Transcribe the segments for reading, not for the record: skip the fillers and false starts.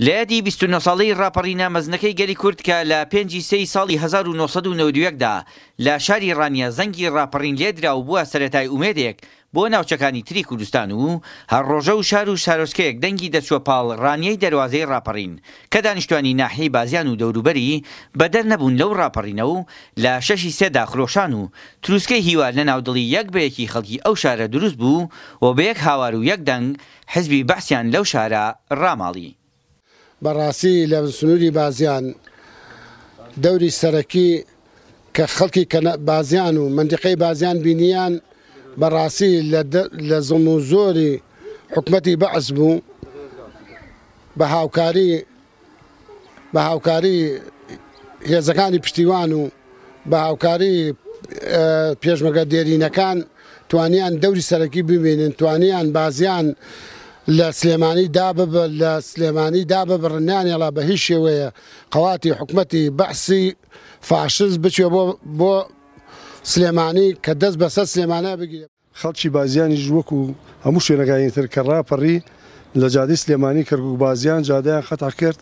لە یادی 29 ساڵەی ڕاپەڕینە مەزنەکەی گەلی کورد کە لە پێنجی سێی ساڵی 1991 دا لە شاری ڕانیە زەنگی ڕاپەڕین لێدرا و بووە سەرەتای ئومێدێک بۆ ناوچەکانی تری کوردستان و هەر ڕۆژە و شار و شارۆچکەیەک دەنگی دەچووە پاڵ ڕانیەی دەروازەی ڕاپەڕین کە دانیشتوانی ناحیەی بازیان و دەوروبەری بەدەر نەبوون لەو ڕاپەڕینە و لە شەشی سێدا خرۆشان و تروسکەی هیوا لە ناو دڵی یەک بە یەکی خەڵکی ئەو شارە دروست بوو و بە یەک هاوار و یەک دەنگ حزبی بەعسیان لەو شارە ڕاماڵی. بە ڕاستی لە سنووری بازیان دەوری سەرەکی کە خەڵکی بازیان و مەنتیقەی بازیان بینیان بە ڕاستی لە زوڵم و زۆری حکومەتی بەعس بوو بە هاوکاری بە هاوکاری هێزەکانی پشتیوان و بە هاوکاری پێشمەگە دێرینەکان توانیان دەوری سەرەکی ببینن توانیان بازیان لە سلێمانی دابب لە سلێمانی داببڕن نانێڵا بە هیچ شێوەیە قەواتی حکومەتی بەعسی فاشست بچێ بۆ بۆ سلێمانی کە دەست بەسەر سلێمانە بگیرێ. خەڵکی بازیانیش وەکو هەموو شوێنەکانی تر کە ڕاپەڕی لە جادەی سلێمانی کەرکوک بازیان جادەیان قەتع کرد،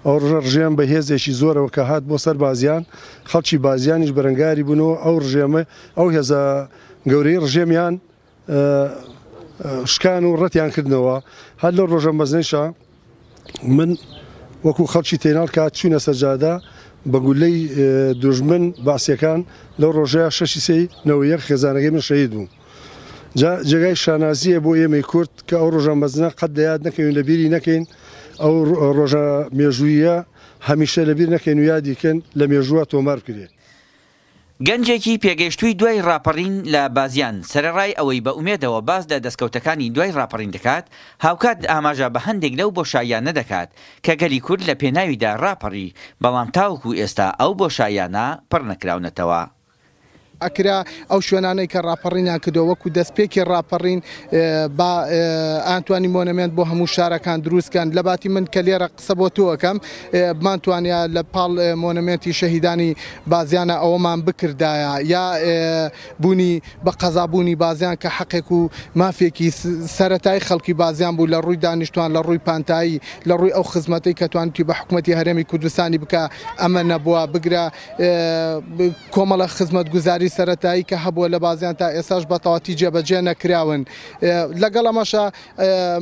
ئەو ڕۆژە ڕژێم بە هێزێکی زۆرەوە کە هات بۆ سەر بازیان خەڵکی بازیانیش بەرەنگاری بوونەوە ئەو ڕژێمە ئەو هێزە گەورەی ڕژێمیان شکان و ڕەتیان کردنەوە هەر لەو ڕۆژە مەزنەیشا من وەکو خەڵکی تێناڵ کات چوینە سەرجادە بە گولەی دوژمن بەعسیەکان لەو ڕۆژەیە شەشی سێی نەوە یەک خێزانەکەی من شەهید بوو جا جێگای شانازیە بۆ ئێمەی کورد کە ئەو ڕۆژە مەزنە قەت لە یاد نەکەین لە بیری نەکەین ئەو ڕۆژە مێژوویە هەمیشە لەبیر نەکەین و یادی کەن لە مێژووە تۆمار بکرێت. گەنجێکی پێگەیشتووی دوای ڕاپەڕین لە بازیان، سەرەڕای ئەوەی بە ئومێدەوە باس لە دەستکەوتەکانی دوای ڕاپەڕین دەکات، هاوکات ئاماژە بە هەندێک لەو بۆشاییانە دەکات کە گەلی کورد لە پێناویدا ڕاپەڕی، بەڵام تاوەکو ئێستا ئەو بۆشاییانە پڕنەکراونەتەوە. ئەکرا ئەو شوێنانەی کە ڕاپەڕینیان کردووە وەکو دەستپێکی ڕاپەڕین با ئەیانتوانی مۆنەمێنت بۆ هەموو شارەکان دروست کەن لەباتی من کە لێرە قسە بۆ تۆ ئەکەم بمانتوانیا لە پاڵ مۆنەمێنتی شەهیدانی بازیانە ئەوەمان بکردایە یا بوونی بە قەزا بوونی بازیان کە حەقێک و مافێکی سەرەتایی خەڵکی بازیان بوو لە ڕووی دانیشتوان لە ڕووی پانتایی لە ڕووی ئەو خزمەتەی کە توانیتی بە حکومەتی هەرێمی کوردستانی بکا ئەمە نەبووە بگرە کۆمەڵە خزمەتگوزاری سەرەتایی کە هەبووە لە بازیان تا ئێستاش بە تەواتی جێبەجێ نەکراون لەگەڵ ئەمەشا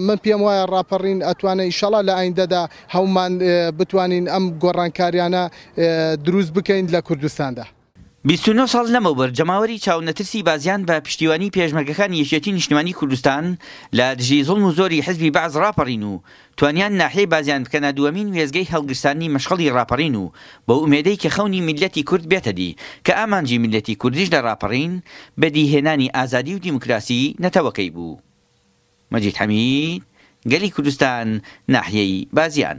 من پێم وایە ڕاپەڕین ئەتوانێ ئیشەڵا لە ئایندەدا هەموومان بتوانین ئەم گۆڕانکاریانە دروست بکەین لە کوردستاندا. 29 ساڵ لەمەوبەر جەماوەری چاونەترسی بازیان بە پشتیوانی پێشمەرگەکانی یەکێتی نیشتمانی کوردستان لە دژی زوڵم و زۆری حزبی بەعس ڕاپەڕین و توانیان ناحیەی بازیان بکەنە دووەمین وێستگەی هەڵگرساندنی مەشخەڵی ڕاپەڕین و بەو ئومێدەی کە خەونی میللەتی کورد بێتە دی کە ئامانجی میللەتی کوردیش لە ڕاپەڕین بەدی هێنانی ئازادی و دیموکراسی نەتەوەکەی بوو. مەجید حەمید، گەلی کوردستان، ناحیەی بازیان.